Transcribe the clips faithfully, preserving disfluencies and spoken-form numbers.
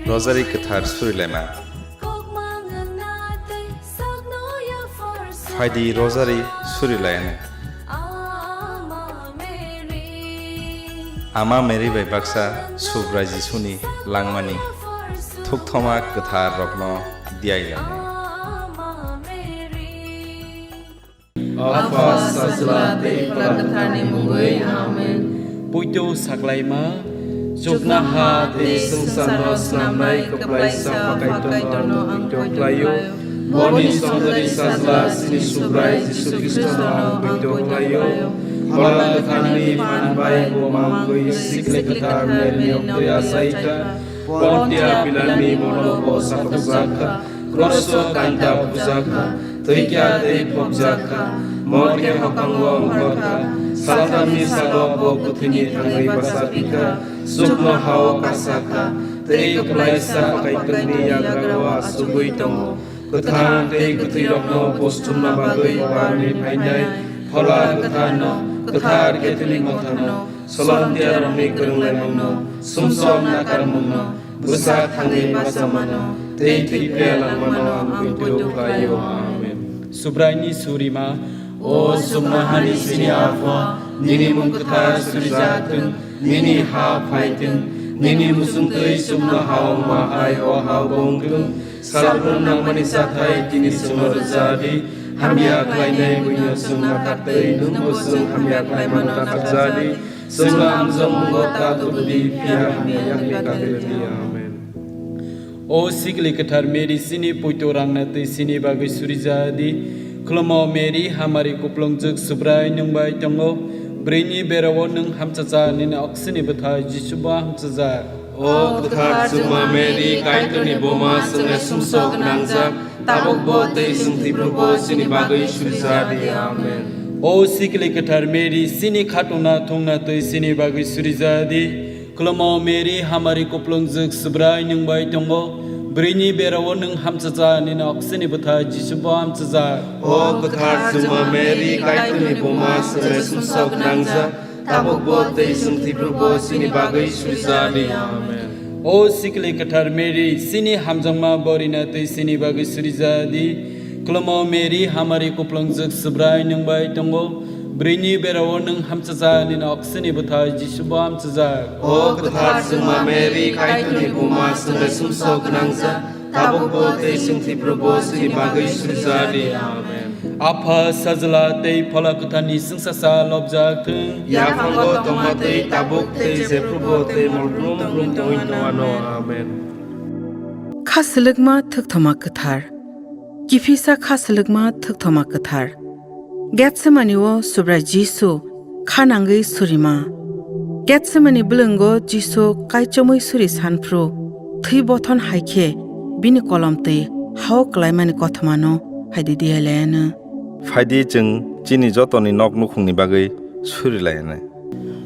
Rosary kwthar surilaima. Phaidi rosary surilaina. Ama Mary bai baksa Subrai Jisuni langmani thukthoma kwthar rokno diyailani. Apha, Sajla tei Phola Kwtharni mungwi. Amen. Poito saklaima, chuknoha tei swngcharno snamnai kwplaisa Pha Kaitorno ang poito khlaio. Boni songdari Sajla chini Subrai Jisu Khristono ang poito khlaio. Phola Kwtharni phan bai bo mangwi sikli kwthar Maryni oktwi achaikha. Pontia Pilatni molo bo satokjakha. Kroso kanta bujakha, thwikha tei phobjakha, morke hokhango ongkhorkha, salthamni salo bo kwthwini thangwi bachapikha, chuknohao kasakha, tei kwplaisa Pha Kaitorni yagrao achugwi tongo. Kwthang tei kwthwirokno buchumna bagwi barni phainai Phola Kwtharno, kwthar Catholic Motharno, Solomtiarokni kwrwnglaimungno, sumsok nakarmungno, bwsa thangwi bachamano, tei thwi phiya langmano ang poito khlaio. Amen. Subraini surima. O chuknohani chini Apha, nini mung kwthar surijathwng, nini ha phaithwng, nini muchungtwi chuknoha wngma hai o hao bo wngthwng. Salbrum nangmani chathai tini chwngno rwja di, hamya khlainai buino chwng nakar tei nwngbo chwng hamya khlaimano nakar ja di. Chwngno amjokmungo ta tubu di, phiya hamya yakni kagwi rw di. Amen. O sikli kwthar Mary, chini poito rangna twi chini bagwi surija di. Khulumo Mary, hamari kuplungjwk, Subrai nwng bai tongo. Bwrwini berao nwng hamchacha, nini oksini bwthai Jisu bo hamchajak. O kwthar chwngma Mary, Kaitorni buma, chwngno sumsok gwnangjak, tabukbo tei chwng thwiphrubo chini bagwi surija di. Amen. O sikli kwthar Mary, chini khatungna thungna twi chini bagwi surija di. Khulumo Mary, hamari kuplungjwk, Subrai nwng bai tongo. Bwrwini berao nwng hamchacha, nini oksini bwthai Jisu bo hamchajak. O kwthar chwngma Mary, Kaitorni buma, chwngno sumsok gwnangjak, tabukbo tei chwng thwiphrubo chini bagwi surija di. Amen. O sikli kwthar Mary, chini hamjakma borina twi chini bagwi surija di. Khulumo Mary, hamari kuplungjwk, Subrai nwng bai tongo. Bwrwini berao nwng hamchacha, nini oksini bwthai Jisu bo hamchajak. O kwthar chwngma Mary, Kaitorni buma, chwngno sumsok gwnangjak, tabukbo tei chwng thwiphrubo chini bagwi surija di. Amen. Apha, Sajla tei Phola Kwtharni chwngsacha lobjak thung. Yaphango tongma twi tabuk tei jephrubo tei molbrum brum tongwi tongwano. Amen. Kha swlwkma thukthoma kwthar. Kiphilsa kha swlwkma thukthoma kwthar. Getsemani o Subrai Jisu kha nangwi surima. Getsemani bwlwngo Jisu kaichomwi suri sanphru thwi bothon hai khe bini kolom twi hao kwlaimani kothomano hai di diya laiano. Phaidi chwng chini jotoni nok nukhungni bagwi suri laiano.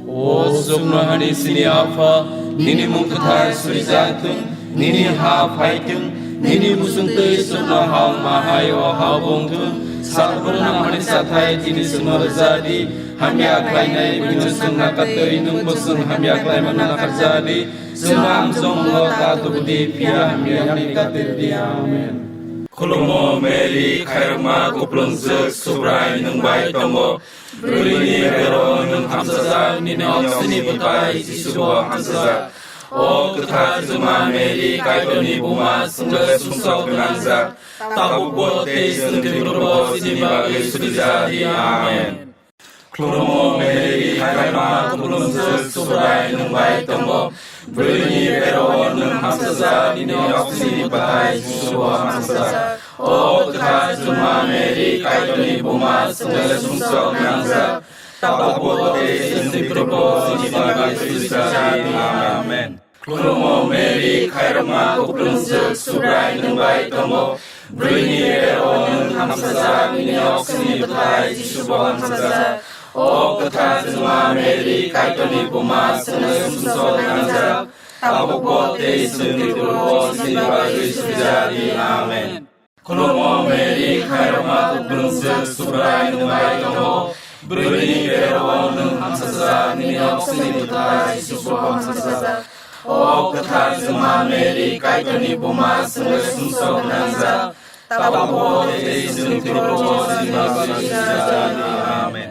O chuknohani chini Apha, nini mung kwthar surijak thung, nini ha phai thung, nini muchungtwi chuknoha wngma hai o ha bo wng thung. Salbrum nangmani chathai tini chwngno rwja di, hamya khlainai buino chwng nakar twi nwngbo chwng hamya khlaimano nakar ja di. Chwngno amjokmungo ta tubu di, phiya hamya yakni kati rw di. Amen. Khulumo Mary, khairokma kuplungjwk, Subrai nwng bai tongo. Bwrwini berao nwng hamchajak, nini oksini bwthai Jisu bo hamchajak. O kwthar chwngma Mary, Kaitorni buma, chwngno sumsok gwnangjak, tabukbo tei chwng thwiphrubo chini bagwi surija di. Amen. Khulumo Mary, khairokma kuplungjwk, Subrai nwng bai tongo. Bwrwini berao nwng hamchajak, nini oksini bwthai Jisu bo hamchajak. O kwthar chwngma Mary, Kaitorni buma, chwngno sumsok gwnangjak, tabukbo tei chwng thwiphrubo chini bagwi surija di. Amen. Khulumo Mary, khairokma kuplungjwk, Subrai nwng bai tongo. Bwrwini berao nwng hamchajak, nini oksini bwthai Jisu bo hamchajak. O kwthar chwngma Mary, Kaitorni buma, chwngno sumsok gwnangjak, tabukbo tei chwng thwiphrubo chini bagwi surija di. Amen. Khulumo Mary, khairokma kuplungjwk, Subrai nwng bai tongo. Bwrwini berao nwng hamchajak, nini oksini bwthai Jisu bo hamchajak. O kwthar Juma Mary, Kaitorni buma, chwngno sumsok gwnangjak, tabukbo tei chwng thwikrokbo chini bagwi sujadi. Amen.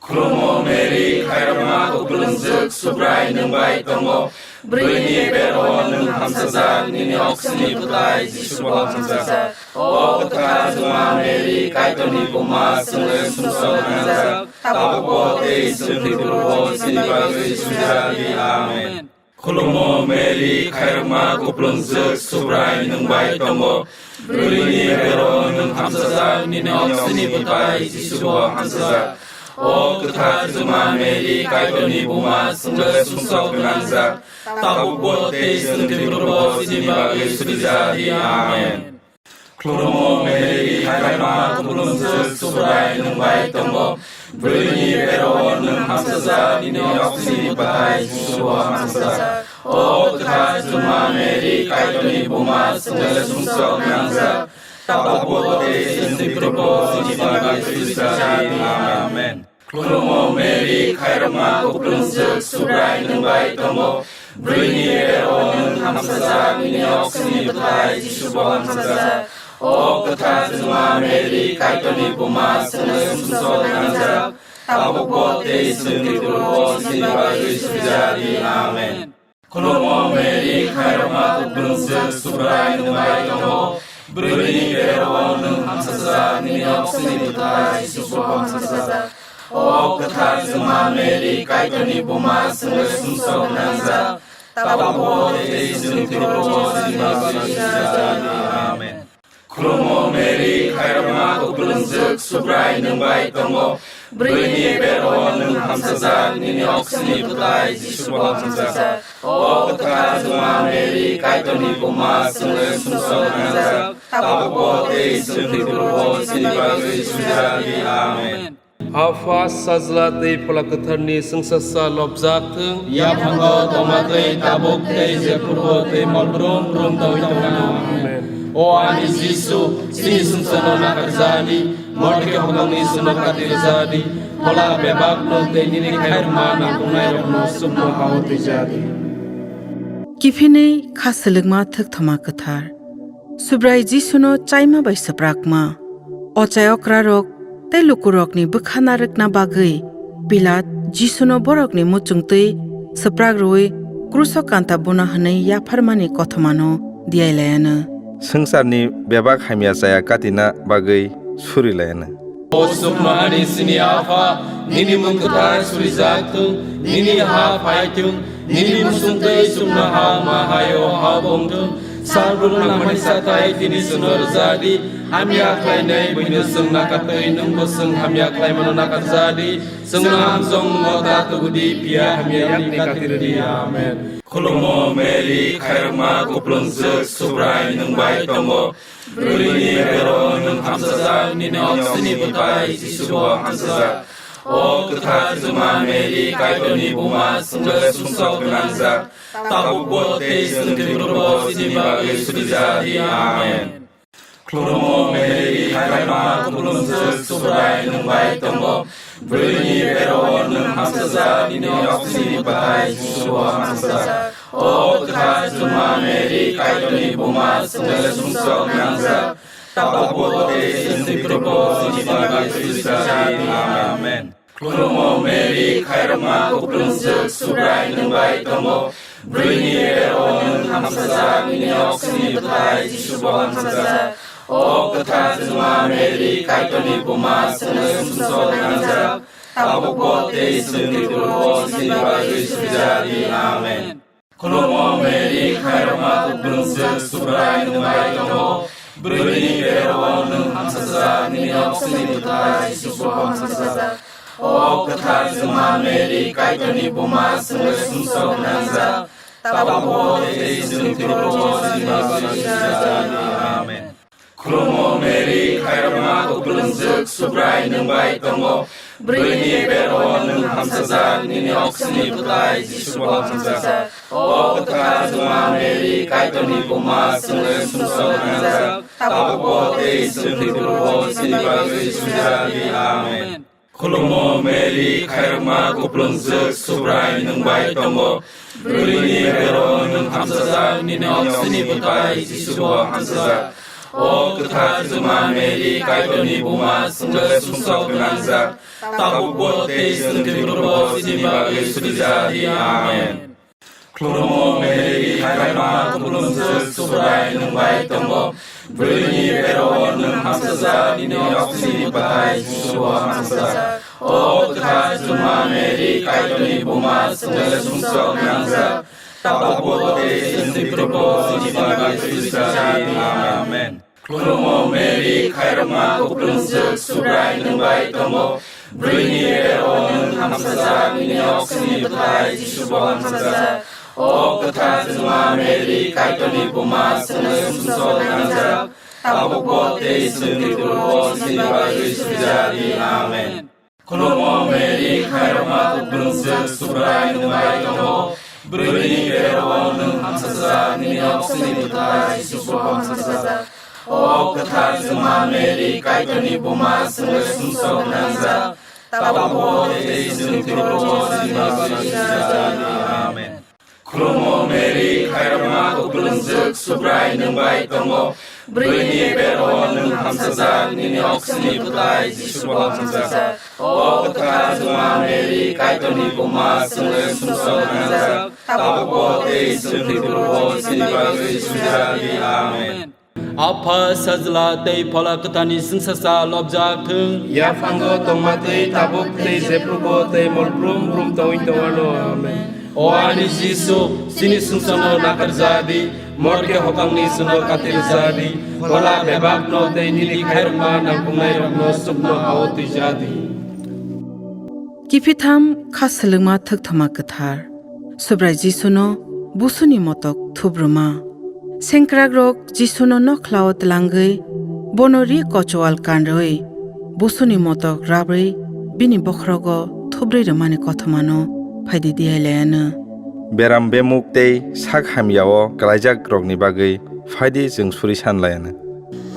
Khulumo Mary, khairokma kuplungjwk, Subrai nwng bai tongo. Bwrwini bero nwng hamsajak, nini oksini bwtai Jisubo hamsajak. O kwthar Juma Mary, Kaitorni buma, chwngno sumsok gwnangjak, tabukbo tei chwng thwikrokbo chini bagwi sujadi. Amen. Khulumo Mary, khairokma kuplungjwk, Subrai nwng bai tongo. Bwrwini bero nwng hamsajak, nini oksini bwtai Jisubo hamsajak. O kwthar Juma Mary, Kaitorni buma, chwngno sumsok gwnangjak, tabukbo tei chwng thwikrokbo chini bagwi sujadi. Amen. Khulumo Mary, khairokma kuplungjwk, Subrai nwng bai tongo. Bwrwini bero nwng hamsajak, nini oksini bwtai Jisubo hamsajak. O kwthar Juma Mary, Kaitorni buma, chwngno sumsok gwnangjak, tabukbo tei chwng thwikrokbo chini bagwi sujadi. Amen. Khulumo Mary, khairokma kuplungjwk, Subrai nwng bai tongo. Bwrwini bero nwng hamsajak, nini oksini bwtai Jisubo hamsajak. O kwthar Juma Mary, Kaitorni buma, chwngno sumsok gwnangjak, tabukbo tei chwng thwikrokbo chini bagwi sujadi. Amen. Khulumo Mary, khairokma kuplungjwk, Subrai nwng bai tongo. Bwrwini bero nwng hamsajak, nini oksini bwtai Jisubo hamsajak. O kwthar Juma Mary, Kaitorni buma, chwngno sumsok gwnangjak, tabukbo tei chwng thwikrokbo chini bagwi sujadi. Amen. Khulumo Mary, khairokma kuplungjwk, Subrai nwng bai tongo. Bwrwini bero nwng hamsajak, nini oksini bwtai Jisubo hamsajak. O kwthar Juma Mary, Kaitorni buma, chwngno sumsok gwnangjak, tabukbo tei chwng thwikrokbo chini bagwi sujadi. Amen. Apha, Sajla tei Phola Kwtharni chwngsasa lobjak thung. Yaphango tongma tei tabuk tei jephuru tei mol brum brum tongwi tongthung. Amen. O ani Jisu, chini sumsokno nakarjadi, morke hokongni sumno katirjadi, phola bebakno tei nini khairokma nangkuknairokno chukno hao twijadi. Kiphinwi kha swlwkma thwkthoma kwthar. Subrai Jisuno chaima bai swprakma. Ochai okrarok tei lukurokni bwkha narwkna bagwi Pilat Jisuno borokni muchungtwi swprak rwui kruso kanta buna hwnwi yapharmani kothomano diyailaiano. Swngcharni bebak hamya chaya katina bagwi surilaiano. O chuknohani chini Apha, nini mung kwthar surijak thung, nini ha phai thung, nini muchungtwi chuknoha wngma hai-o ha-o wng thung. Sal brum nangmani sathai tini chwngno rwjadi, hamya khlainai buino chwng nakatwi, nwngbo chwng hamya khlaimano nakarjadi. Chwngno hamjwk mungo da tubudi, phiya hamya yakni katirdi. Amen. Khulumo Mary, khairokma kuplungjwk, Subrai nwng bai tongo. Bwrwini bero nwng hamsajak, nini oksini bwtai Jisubo hamsajak. O kwthar Juma Mary, Kaitorni buma, chwngno sumsok gwnangjak, tabukbo tei chwng thwikrokbo chini bagwi surijadi. Amen. Khulumo Mary, khairokma kuplungjwk, Subrai nwng bai tongo. Bwrwini bero nwng hamsajak, nini oksini bwtai Jisubo hamsajak. O kwthar Juma Mary, Kaitorni buma, chwngno sumsok gwnangjak, tabukbo tei chwng thwikrokbo chini bagwi surijadi. Amen. Khulumo Mary, khairokma kuplungjwk, Subrai nwng bai tongo. Bwrwini bero nwng hamsajak, nini oksini bwtai Jisubo hamsajak. O kwthar Juma Mary, Kaitorni buma, chwngno sumsok gwnangjak, tabukbo tei chwng thwikrokbo chini bagwi surijadi. Amen. Khulumo Mary, khairokma kuplungjwk, Subrai nwng bai tongo. Bwrwini bero nwng hamsajak, nini oksini bwtai Jisubo hamsajak. O kwthar Juma Mary, Kaitorni buma, chwngno sumsok gwnangjak, tabukbo tei chwng thwikrokbo chini bagwi surijadi. Amen. Khulumo Mary, khairokma kuplungjwk, Subrai nwng bai tongo. Bwrwini bero nwng hamsajak, nini oksini bwtai Jisubo hamsajak. O kwthar Juma Mary, Kaitorni buma, chwngno sumsok gwnangjak, tabukbo tei chwng thwikrokbo chini bagwi surijadi. Amen. Khulumo Mary, khairokma kuplungjwk, Subrai nwng bai tongo. Bwrwini bero nwng hamsajak, nini oksini bwtai Jisu bo hamsajak. O kwthar Juma Mary, Kaitorni buma, chwngno sumsok gwnangjak, tabukbo tei chwng thwiphurubo chini bagwi suri ja di. Amen. Khulumo Mary, khairokma kuplungjwk, Subrai nwng bai tongo. Bwrwini bero nwng hamsajak, nini oksini bwtai Jisu bo hamsajak. O kwthar Juma Mary, Kaitorni buma, chwngno sumsok gwnangjak, tabukbo tei chwng thwiphurubo chini bagwi suri ja di. Amen. Khulumo Mary, khairokma kuplungjwk, Subrai nwng bai tongo. Bwrwini bero nwng hamsajak, nini oksini bwtai Jisu bo hamsajak. O kwthar Juma Mary, Kaitorni buma, chwngno sumsok gwnangjak, tabukbo tei chwng thwiphurubo chini bagwi suri ja di. Amen. Khulumo Mary, khairokma kuplungjwk, Subrai nwng bai tongo. Bwrwini bero nwng hamsajak, nini oksini bwtai Jisu bo hamsajak. O kwthar Juma Mary, Kaitorni buma, chwngno sumsok gwnangjak, tabukbo tei chwng thwiphurubo chini bagwi suri ja di. Amen. Khulumo Mary, khairokma kuplungjwk, Subrai nwng bai tongo. Bwrwini bero nwng hamsajak, nini oksini bwtai Jisu bo hamsajak. O kwthar Juma Mary, Kaitorni buma, chwngno sumsok gwnangjak, tabukbo tei chwng thwiphurubo chini bagwi suri ja di. Amen. Apha, Sajla tei Phola Kwtharni chwngsacha lobjak thung. Yaphango tongma tei tabuk tei jephrubo tei mol brum brum tongwi tongwano. Amen. O ani Jisu, chini sumsokno nakarja di, morke hokangni chwngno katirja di, phola bebakno tei nini khairokma nangkuknairokno chukno ha-o twija di. Kiphiltham kha swlwngma thwkthoma kwthar. Subrai Jisuno busuni motok thubrwma. Sengkrakrok Jisuno nokhlao tlangwi, bono ri kochwal kanrwi, busuni motok rabrwi, bini bokhrogo thubrwi rwmani kothomano phaidi diyailaiano. Beram bemuk tei sak hamyao kwlaijakrokni bagwi phaidi chwng suri sanlaiano.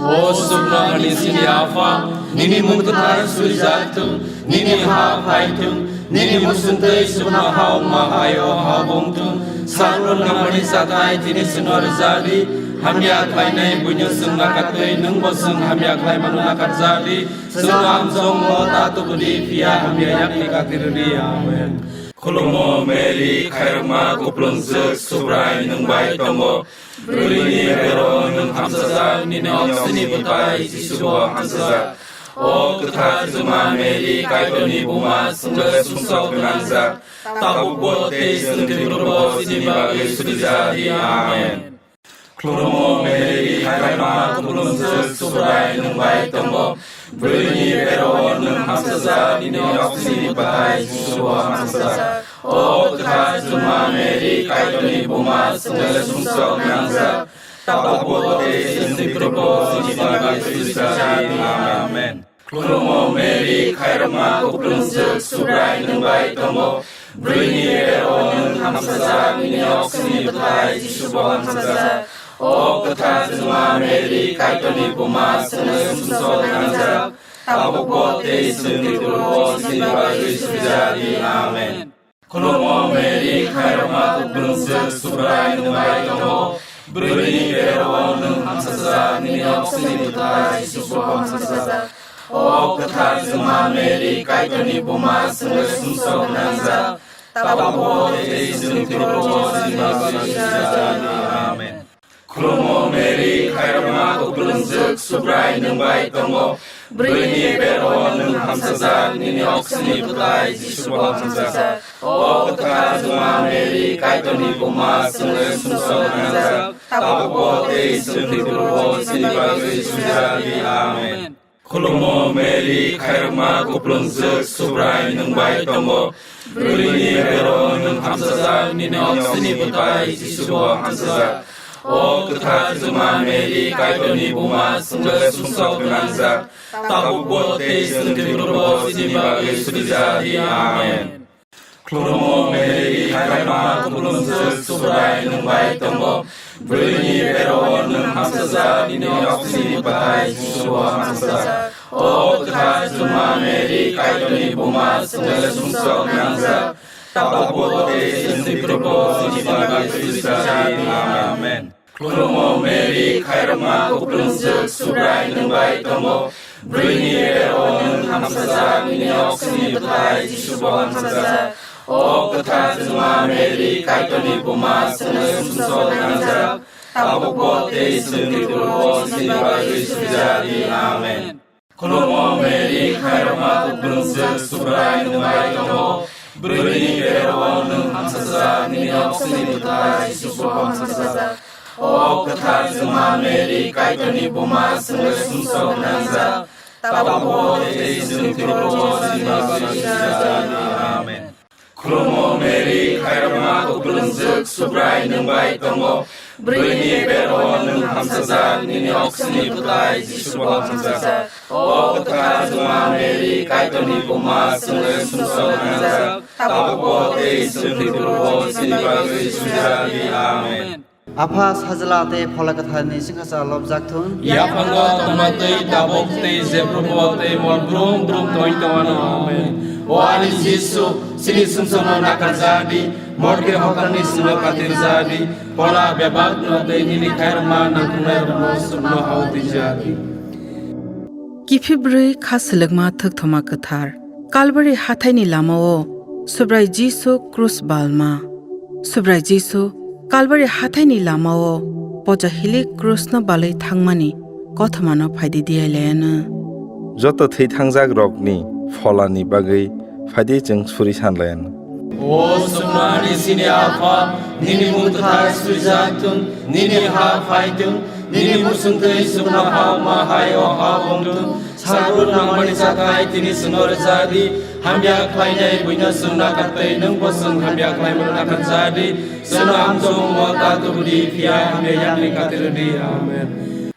O suknamani chini Apha, nini mung kwthar suijak thung, nini ha phai thung, nini muchungtwi chwngno ha wngma hai-o ha bo wng thung. Sakno nangmani chathai tini chwngno rwja di, hamya khlainai buino chwng nakatwi, nwngbo chwng hamya khlaimano nakarja di. Chwngno amchongno ta tubu di, phiya hamya yakni kati rw di. Amen. Khulumo Mary, khairokma kuplungjwk, Subrai nwng bai tongo. Bwrwini bero nwng hamsajak, nini oksini bwtai Jisu bo hamsajak. O kwthar Juma Mary, Kaitorni buma, chwngno sumsok gwnangjak, tabukbo tei chwng thwiphurubo chini bagwi suri ja di. Amen. Khulumo Mary, khairokma kuplungjwk, Subrai nwng bai tongo. Bwrwini bero nwng hamsajak, nini oksini bwtai Jisu bo hamsajak. O kwthar Juma Mary, Kaitorni buma, chwngno sumsok gwnangjak, tabukbo tei chwng thwiphurubo chini bagwi suri ja di. Amen. Khulumo Mary, khairokma kuplungjwk, Subrai nwng bai tongo. Bwrwini bero nwng hamsajak, nini oksini bwtai Jisu bo hamsajak. O kwthar Juma Mary, Kaitorni buma, chwngno sumsok gwnangjak, tabukbo tei chwng thwiphurubo chini bagwi suri ja di. Amen. Khulumo Mary, khairokma kuplungjwk, Subrai nwng bai tongo. Bwrwini bero nwng hamsajak, nini oksini bwtai Jisu bo hamsajak. O kwthar Juma Mary, Kaitorni buma, chwngno sumsok gwnangjak, tabukbo tei chwng thwiphurubo chini bagwi suri ja di. Amen. Khulumo Mary, khairokma kuplungjwk, Subrai nwng bai tongo. Bwrwini bero nwng hamsajak, nini oksini bwtai Jisu bo hamsajak. O kwthar Juma Mary, Kaitorni buma, chwngno sumsok gwnangjak, tabukbo tei chwng thwiphurubo chini bagwi suri ja di. Amen. Khulumo Mary, khairokma kuplungjwk, Subrai nwng bai tongo. Bwrwini bero nwng hamsajak, nini oksini bwtai Jisu bo hamsajak. O kwthar Juma Mary, Kaitorni buma, chwngno sumsok gwnangjak, tabukbo tei chwng thwiphurubo chini bagwi suri ja di. Amen. Khulumo Mary, khairokma kuplungjwk, Subrai nwng bai tongo. Bwrwini bero nwng hamsajak, nini oksini bwtai Jisu bo hamsajak. O kwthar Juma Mary, Kaitorni buma, chwngno sumsok nangjak, tabukbo tei chwngni phurubo chini bagwi sujadi. Amen. Khulumo Mary, khairokma kuplungjwk, Subrai nwng bai tongo. Bwrwini bero nwng hamsajak, nini oksini bwthai Jisubo hamsajak. O kwthar Juma Mary, Kaitorni buma, chwngno sumsok nangjak, tabukbo tei chwngni phurubo chini bagwi sujadi. Amen. Khulumo Mary, khairokma kuplungjwk, Subrai nwng bai tongo. Bwrwini bero nwng hamsajak, nini oksini bwthai Jisubo hamsajak. O kwthar Juma Mary, Kaitorni buma, chwngno sumsok nangjak, tabukbo tei chwngni phurubo chini bagwi sujadi. Amen. Khulumo Mary, khairokma kuplungjwk, Subrai nwng bai tongo. Bwrwini bero nwng hamsajak, nini oksini bwthai Jisubo hamsajak. O kwthar Juma Mary, Kaitorni buma, chwngno sumsok nangjak, tabukbo tei chwngni phurubo chini bagwi sujadi. Amen. Apha, Sajla tei Phola Kwtharni chwngsacha lobjak thung. Yaphango tongma twi tabuk tei jephrubo tei mol brum brum tongwi tongmano. Amen. O ani Jisu, chini sumsokno nakarjadi, morke hoktangni sino katirjadi, phola bebakno tei nini khairokma nangkuknairokno sukno hao twijadi. Kiphilbrwi kha selekma thwkthoma kwthar. Kalbari hathaini lamao Subrai Jisu krus balma. Subrai Jisu Kalbari hathaini lamao poja hilik krusno balwi thangmani kothomano phaidi diyailaiano. Joto thwi thangjak rokni pholani bagwi phaidi chwng suri sanlaiano. O sumnani sini Apha, nini mung kwthar suijak thung, nini ha phai thung, nini muchung twi sumno ha ma hai o ha ong thung. Salbrum nangmani chakhai tini chwngno rwjadi, hamya khlainai buino chwng nakar tei nwngbo chwng hamya khlaimano nakarjadi. Chwngno amchong mo ta tubudi, phiya hamya yakni katirwdi. Amen.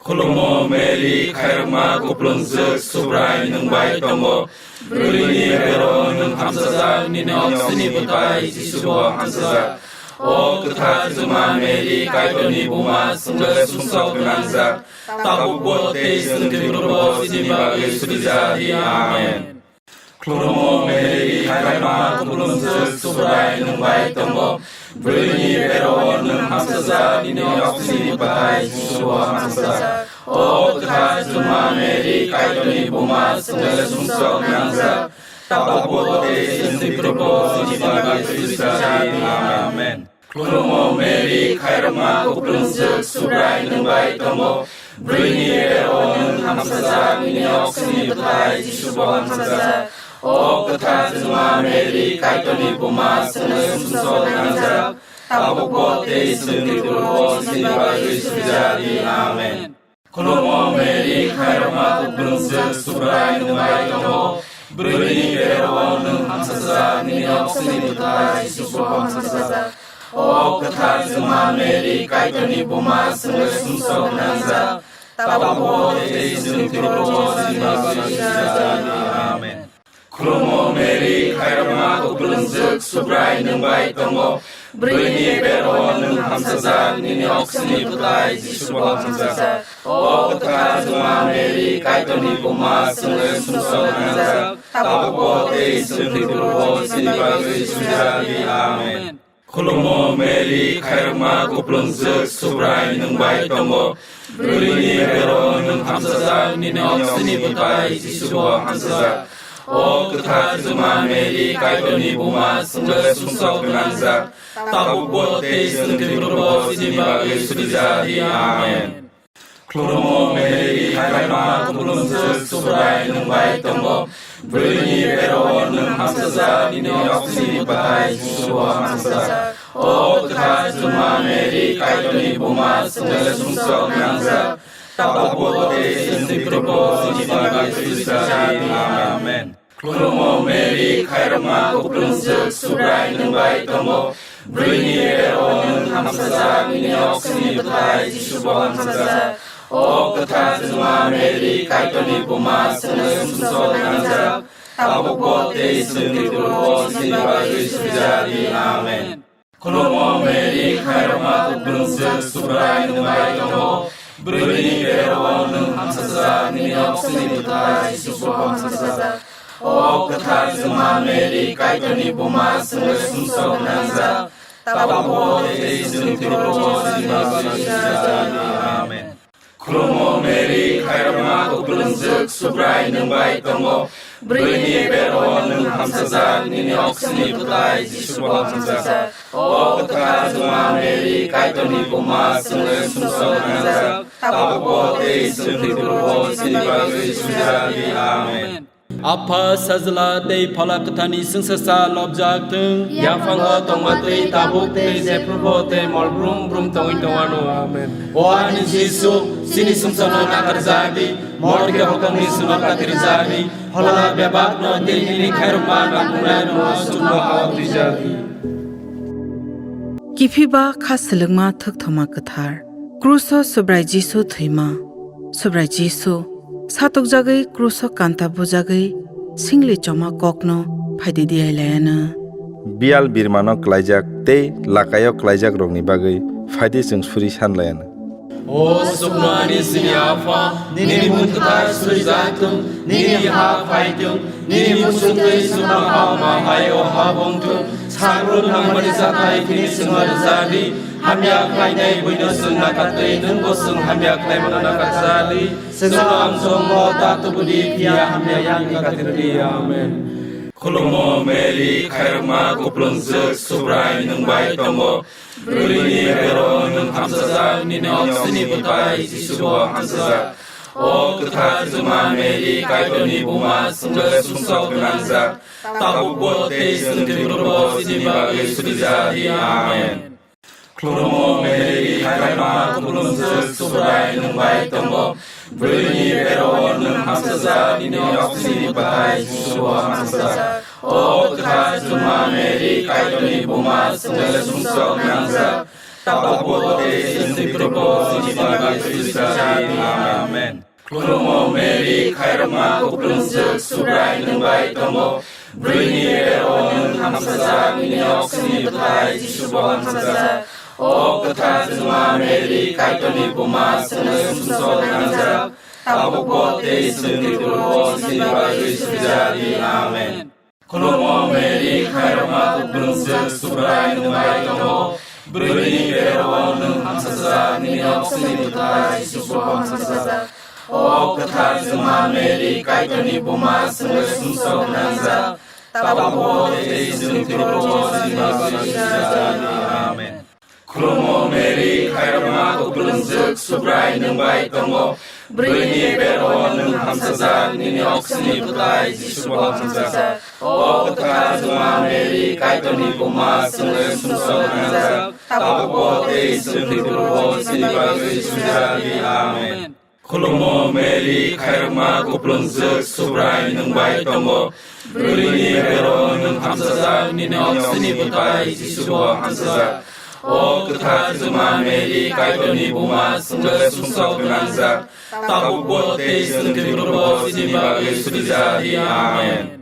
Khulumo Mary, khairokma kuplungjwk, Subrai nwng bai tongo. Bwrwini bero nwng hamsajak, nini oksini bwthai Jisubo hamsajak. O kwthar Juma Mary, Kaitorni buma, chwngno sumsok gwnangjak, tabukbo tei chwngni phurubo chini bagwi surijadi. Amen. Khulumo Mary, khairokma kuplungjwk, Subrai nwng bai tongo. Bwrwini bero nwng hamsajak, nini oksini bwthai Jisubo hamsajak. O kwthar Juma Mary, Kaitorni buma, chwngno sumsok nangjak, tabukbo tei chwngni phurubo chini bagwi surijadi. Amen. Khulumo Mary, khairokma kuplungjwk, Subrai nwng bai tongo. Bwrwini bero nwng hamsajak, nini oksini bwthai Jisubo hamsajak. O kwthar Juma Mary, Kaitorni buma, chwngno sumsok nangjak, tabukbo tei chwngni phurubo chini bagwi surijadi. Amen. Khulumo Mary, khairokma kuplungjwk, Subrai nwng bai tongo. Bwrwini bero nwng hamsajak, nini oksini bwthai Jisubo hamsajak. O kwthar Juma Mary, Kaitorni buma, chwngno sumsok nangjak, tabukbo tei chwngni phurubo chini bagwi surijadi. Amen. Khulumo Mary, khairokma kuplungjwk, Subrai nwng bai tongo. Bwrwini bero nwng hamsajak, nini oksini bwthai Jisubo hamsajak. O kwthar Juma Mary, Kaitorni buma, chwngno sumsok nangjak, tabukbo tei chwngni phurubo chini bagwi surijadi. Amen. Khulumo Mary, khairokma kuplungjwk, Subrai nwng bai tongo. Bwrwini bero nwng hamsajak, nini oksini bwthai Jisubo hamsajak. O kwthar Juma Mary, Kaitorni buma, chwngno sumsok gwnangjak, tabukbo tei chwngni phurubo chini bagwi surijadi. Amen. Khulumo Mary, khairokma kuplungjwk, Subrai nwng bai tongo. Bwrwini bero nwng hamsajak, nini oksini bwthai Jisubo hamsajak. O kwthar Juma Mary, Kaitorni buma, chwngno sumsok nangjak, tabukbo tei chwngni phurubo chini bagwi surijadi. Amen. Khulumo Mary, khairokma kuplungjwk, Subrai nwng bai tongo. Bwrwini bero nwng hamsajak, nini oksini bwthai Jisubo hamsajak. O kwthar Juma Mary, Kaitorni buma, chwngno sumsok nangjak, tabukbo tei chwngni phurubo chini bagwi surijadi. Amen. Khulumo Mary, khairokma kuplungjwk, Subrai nwng bai tongo. Bwrwini bero nwng hamsajak, nini oksini bwtai Jisu bo hamsajak. O kwthar Juma Mary, Kaitorni buma, chwngno sumsok nangjak, tabukbo tei chwng thwibrukbo chini bagwi sujak di. Amen. Khulumo Mary, khairokma kuplungjwk, Subrai nwng bai tongo. Bwrwini bero nwng hamsajak, nini oksini bwtai Jisu bo hamsajak. O kwthar Juma Mary, Kaitorni buma, chwngno sumsok nangjak, tabukbo tei chwng thwibrukbo chini bagwi sujak di. Amen. Apha, Sajla tei Phola Kwtharni chwngsacha lobjak thung. Yaphango tongma twi tabuk tei jephrubo tei mol brum brum tongwi tongwano. Amen. O ani Jisu, chini sumsokno nakarjak di, morke hokomni sumok katirjak di, phola bebakno tei bini khairokma nangkuknairokno chukno hao twijak di. Kiphiba kha swlwkma thukthoma kwthar. Kruso Subrai Jisu thwima. Subrai Jisu, satokjagwi kruso kanta bujagwi singli choma kokno phaidi di ailaiano. Bial birmano klaijak tei lakaio klaijak rokni bagwi phaidi chwng suri sanlaiano. O sukno ani sini Apha, nini mung kwthar suri jatung, nini ha phaitung, nini muchungtwi sukno ha ma hai o ha bongtung, sagrun nangmani jathai khini swngo rwjadi, hamya khlainai buino chwng nakatwi, nwngbo chwng hamya khlaimano nakatjadi, chwngno amchongo ta tubudi phiya hamya yakni katirdi. Amen. Khulumo Mary, khairokma kuplungjwk, Subrai nwng bai tongo, bwrwini bero nwng hamsajak, nini oksini bwtai Jisu bo hamsajak. O kwthar Juma Mary, Kaitorni buma, chwngno sumsok gwnangjak, tabukbo tei chwng thwibrukbo chini bagwi suri ja di. Amen. Khulumo Mary, khairokma kuplungjwk, Subrai nwng bai tongo, bwrwini bero nwng hamsajak, nini oksini bwtai Jisu bo hamsajak. O kwthar Juma Mary, Kaitorni buma, chwngno sumsok gwnangjak, tabukbo tei chwng thwibrukbo chini bagwi suri ja di. Amen. Khulumo Mary, khairokma kuplungjwk, Subrai nwng bai tongo, bwrwini bero nwng hamsajak, nini oksini bwtai Jisu bo hamsajak. O kwthar Juma Mary, Kaitorni buma, chwngno sumsok gwnangjak, tabukbo tei chwng thwibrukbo chini bagwi suri ja di. Amen. Khulumo Mary, khairokma kuplungjwk, Subrai nwng bai tongo, bwrwini bero nwng hamsajak, nini oksini bwtai Jisu bo hamsajak. O kwthar Juma Mary, Kaitorni buma, chwngno sumsok gwnangjak, tabukbo tei chwng thwibrukbo chini bagwi suri ja di. Amen. Khulumo Mary, khairokma kuplungjwk, Subrai nwng bai tongo, bwrwini bero nwng hamsajak, nini oksini bwtai Jisu bo hamsajak. O kwthar Juma Mary, Kaitorni buma, chwngno sumsok gwnangjak, tabukbo tei chwng thwibrukbo chini bagwi suri ja di. Amen. Khulumo Mary, khairokma kuplungjwk, Subrai nwng bai tongo, bwrwini bero nwng hamsajak, nini oksini bwtai Jisu bo hamsajak. O kwthar Juma Mary, Kaitorni buma, chwngno sumsok gwnangjak, tabukbo tei chwng thwibrukbo chini bagwi suri ja di. Amen.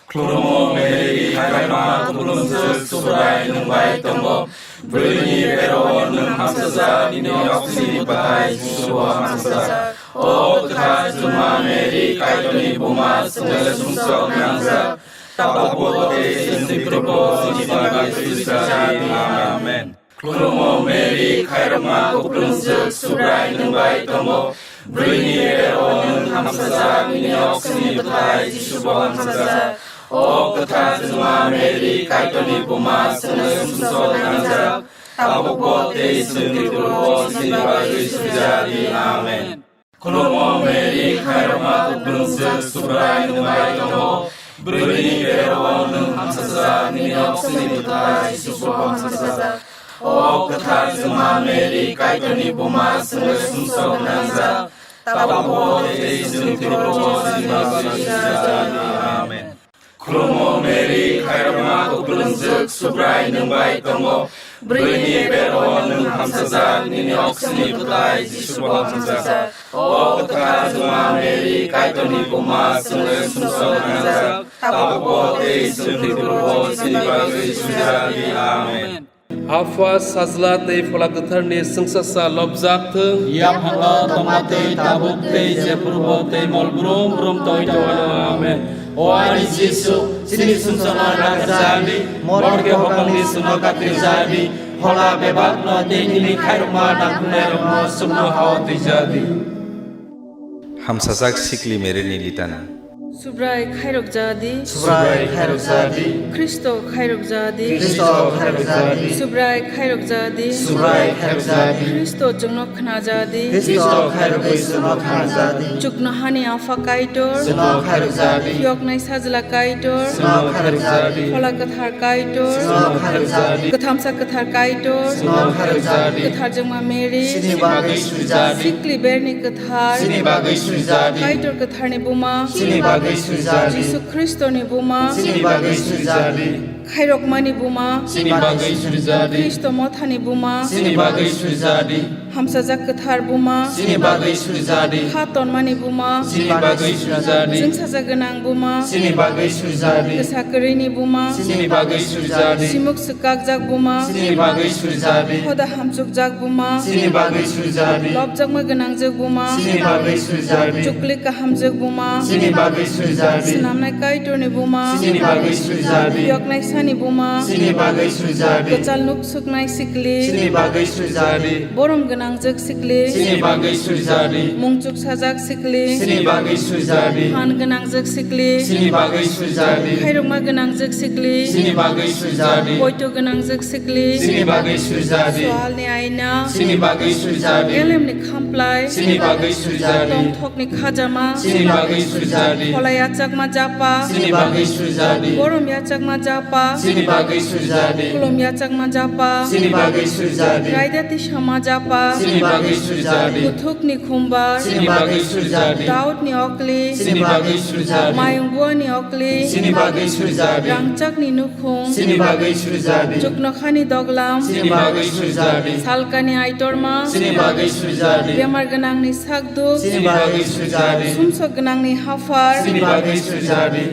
Khulumo Mary, khairokma kuplungjwk, Subrai nwng bai tongo, bwrwini bero nwng hamsajak, nini oksini bwtai Jisu bo hamsajak. O kwthar Juma Mary, Kaitorni buma, chwngno sumsok gwnangjak, tabukbo tei chwng thwibrukbo chini bagwi suri ja di. Amen. Khulumo Mary, khairokma kuplungjwk, Subrai nwng bai tongo, bwrwini bero nwng hamsajak, nini oksini bwthai Jisu bo hamsajak. O kwthar Juma Mary, Kaitorni buma, chwngno sumsok nangjak, tabukbo tei chwng thwibrukbo chini bagwi suri ja di. Amen. Khulumo Mary, khairokma kuplungjwk, Subrai nwng bai tongo. Bwrwini bero nwng hamsajak, nini oksini bwthai Jisu bo hamsajak. O kwthar Juma Mary, Kaitorni buma, chwngno sumsok nangjak, tabukbo tei chwng thwibrukbo chini bagwi suri ja di. Amen. Khulumo Mary, khairokma kuplungjwk, Subrai nwng bai tongo. Bwrwini bero nwng hamsajak, nini oksini bwthai Jisu bo hamsajak. O kwthar Juma Mary, Kaitorni buma, chwngno sumsok nangjak, tabukbo tei chwng thwibrukbo chini bagwi suri ja di. Amen. Apha, Sajla tei Phola Kwtharni chwngsasa lobjak thung. Yaphango tongma tei tabuk tei jephrubo tei mol brum brum tongwi tongwano. Amen. O ani Jisu, chini sumsokno nakarjadi, morke hokangni sumno katirjadi, phola bebakno tei nini khairokma nangkuknairokno sumno hao twijadi. Hamsajak sikli Mary ni litana. Subrai khairok jadi. Subrai khairok jadi. Khristo khairok jadi. Khristo khairok jadi. Subrai khairok jadi. Subrai khairok jadi. Khristo chwngno khna jadi. Khristo khairok bai chwngno khna jadi. Chuknohani Apha Kaitor. Chwngno khairok jadi. Phiyoknai Sajla Kaitor. Chwngno khairok jadi. Phola Kwthar Kaitor. Chwngno khairok jadi. Kwthamsa Kwthar Kaitor. Chwngno khairok jadi. Kwthar Jwngma Mary. Chini bagwi suri jadi. Sikli Berni Kwthar. Chini bagwi suri jadi. Kaitor Kwtharni Buma. Chini bagwi suri jadi. Jisu Khristoni Buma. Chini bagwi suri jadi. Khairokmani Buma. Chini bagwi suri jadi. Khristo Mothani Buma. Chini bagwi suri jadi. Hamsajak Kwthar Buma. Chini bagwi suri jadi. Kha tonmani Buma. Chini bagwi suri jadi. Chwngsajak gwnang Buma. Chini bagwi suri jadi. Kwsa kwrwini Buma. Chini bagwi suri jadi. Simuk swkakjak Buma. Chini bagwi suri jadi. Hoda hamchukjak Buma. Chini bagwi suri jadi. Lobjakma gwnangjak Buma. Chini bagwi suri jadi. Chukli kahamjak Buma. Chini bagwi suri jadi. Swnamnai Kaitorni Buma. Chini bagwi suri jadi. Phiyoknai Sani Buma. Chini bagwi suri jadi. Kwchal nuk suknai sikli. Chini bagwi suri jadi. Borom gwnangjak sikli. Chini bagwi suri jadi. Mungchuk sajak sikli. Chini bagwi suri jadi. Phan gwnangjak sikli. Chini bagwi suri jadi. Khairokma gwnangjak sikli. Chini bagwi suri jadi. Poito gwnangjak sikli. Chini bagwi suri jadi. Swalni aina. Chini bagwi suri jadi. Elemni khamplai. Chini bagwi suri jadi. Tongthokni khajama. Chini bagwi suri jadi. Phola yachakma japa. Chini bagwi suri jadi. Borom yachakma japa. Chini bagwi suri jadi. Khulum yachakma japa. Chini bagwi suri jadi. Raida tisama japa. Chini bagwi suri jadi. Kuthukni khumbar. Chini bagwi suri jadi. Daudni okli. Chini bagwi suri jadi. Mayung buani okli. Chini bagwi suri jadi. Rangchakni nukhung. Chini bagwi suri jadi. Chuknokhani doglam. Chini bagwi suri jadi. Salkani aitorma. Chini bagwi suri jadi. Bemar gwnangni sakduk. Chini bagwi suri jadi. Sumsok gwnangni haphar. Chini bagwi suri jadi.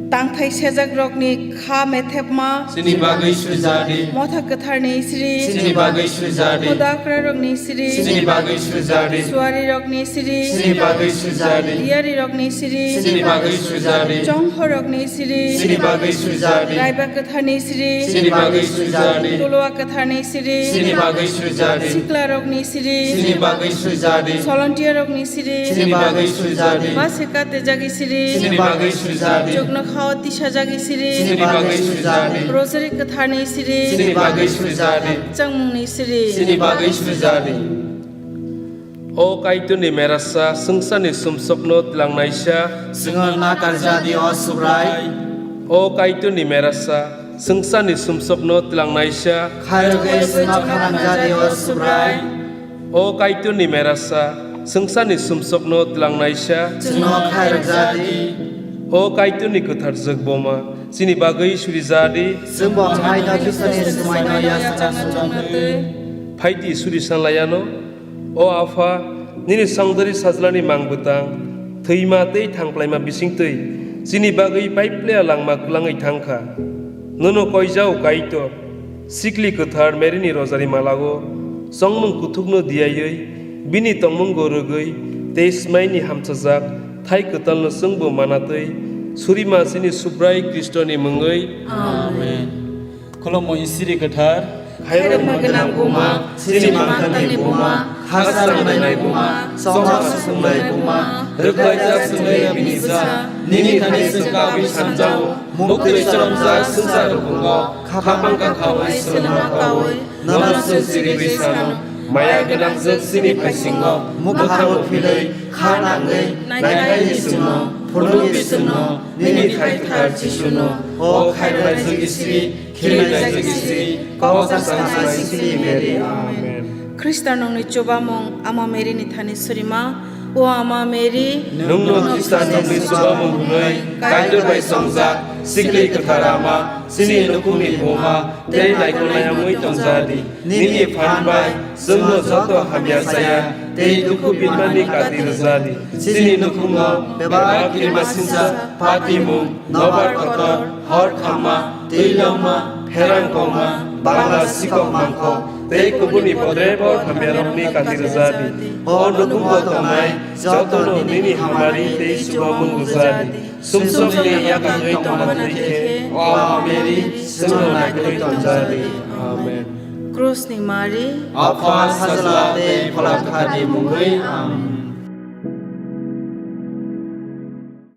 Tangthai sejak rokni kha methepma. Chini bagwi suri jadi. Motha kwtharni sri. Chini bagwi suri jadi. Hodakra rokni sri. Chini bagwi suri jadi. Suari rokni sri. Chini bagwi suri jadi. Diyari rokni sri. Chini bagwi suri jadi. Chongho rokni sri. Chini bagwi suri jadi. Raiba kwtharni sri. Chini bagwi suri jadi. Tolowa kwtharni sri. Chini bagwi suri jadi. Sikla rokni sri. Chini bagwi suri jadi. Solontia rokni sri. Chini bagwi suri jadi. Base kate jagi sri. Chini bagwi suri jadi. Chuknokhao tisa jagi sri. Chini bagwi suri jadi. Rosary kwtharni sri. Chini bagwi suri jadi. Changmungni sri. Chini bagwi suri jadi. O Kaitorni merasa, swngcharni sumsokno twlangnaisa. Chwngno nakar jadi, o Subrai. O Kaitorni merasa, swngcharni sumsokno twlangnaisa. Khairogwi chwngno khanang jadi, o Subrai. O Kaitorni merasa, swngcharni sumsokno twlangnaisa. Chwngno khairok jadi. O Kaitorni kwthar jwk boma, chini bagwi suri jadi. Chwngbo haino Khristoni sumaino yachakna swngchang twi. Phaidi suri sanlayano. O Apha, nini songdari sajlani mang bwtang, thwima tei thangplaima bisingtwi chini bagwi paiplaya langma kwlangwi thangkha. Nono koijao Kaitor, sikli kwthar Maryni rojari malao chongmung kuthukno diyaiwi, bini tongmungo rwgwi tei smaini hamchajak thai kwtalno chwngbo manatwi surima chini Subrai Khristoni mungwi. Amen. Khulumui siri kwthar. Khairokma gwnang buma, chini mangthangni buma, ha sangnai buma, chongma susungnai buma, rwkhlaijak chwngwi bini cha, nini thani chwng kabwi sanjao, muktwi choromjak swngchar rukungo, khapang kakhawi swlwngma kawi, nono chwng siriwi sano, maya gwnangjwk chini phaisingo, mwkhangbo philwi, kha nangwi, naikhaini chwngno, phunukni chwngno, nini thai kwthar Jisuno, o khairoknaijwk Isri, Khirinai jagisi, kok chasang sai sili Mary. Amen. Khristanongni chubamung Ama Maryni thani surima. O Ama Mary, nwngno Khristanongni chubamung hwnwi Kaitor bai songjak, sikli kwthar Ama, chini nukhungni buma, tei naikolnai wngwi tongjadi. Nini phan bai chwngno joto hamya saya tei dukhu binmani kati rwjadi. Chini nukhungo bebak kirima sinsa, patimung, nobar kotor, hor khamma, twi longma, pherang kongma, Bangla sikok mangkok tei kubuni bodrebo hamyarokni kati rwjadi. O nukhungo tongnai jotono nini hamari tei chubamung rwjadi. Sumsokni yakangwi tongma twi khe, O Mary, chwngno naikhlwi tonjadi. Amen. Krusni Mari. Apha, Sajla tei Pholakha ni mungwi. Amen.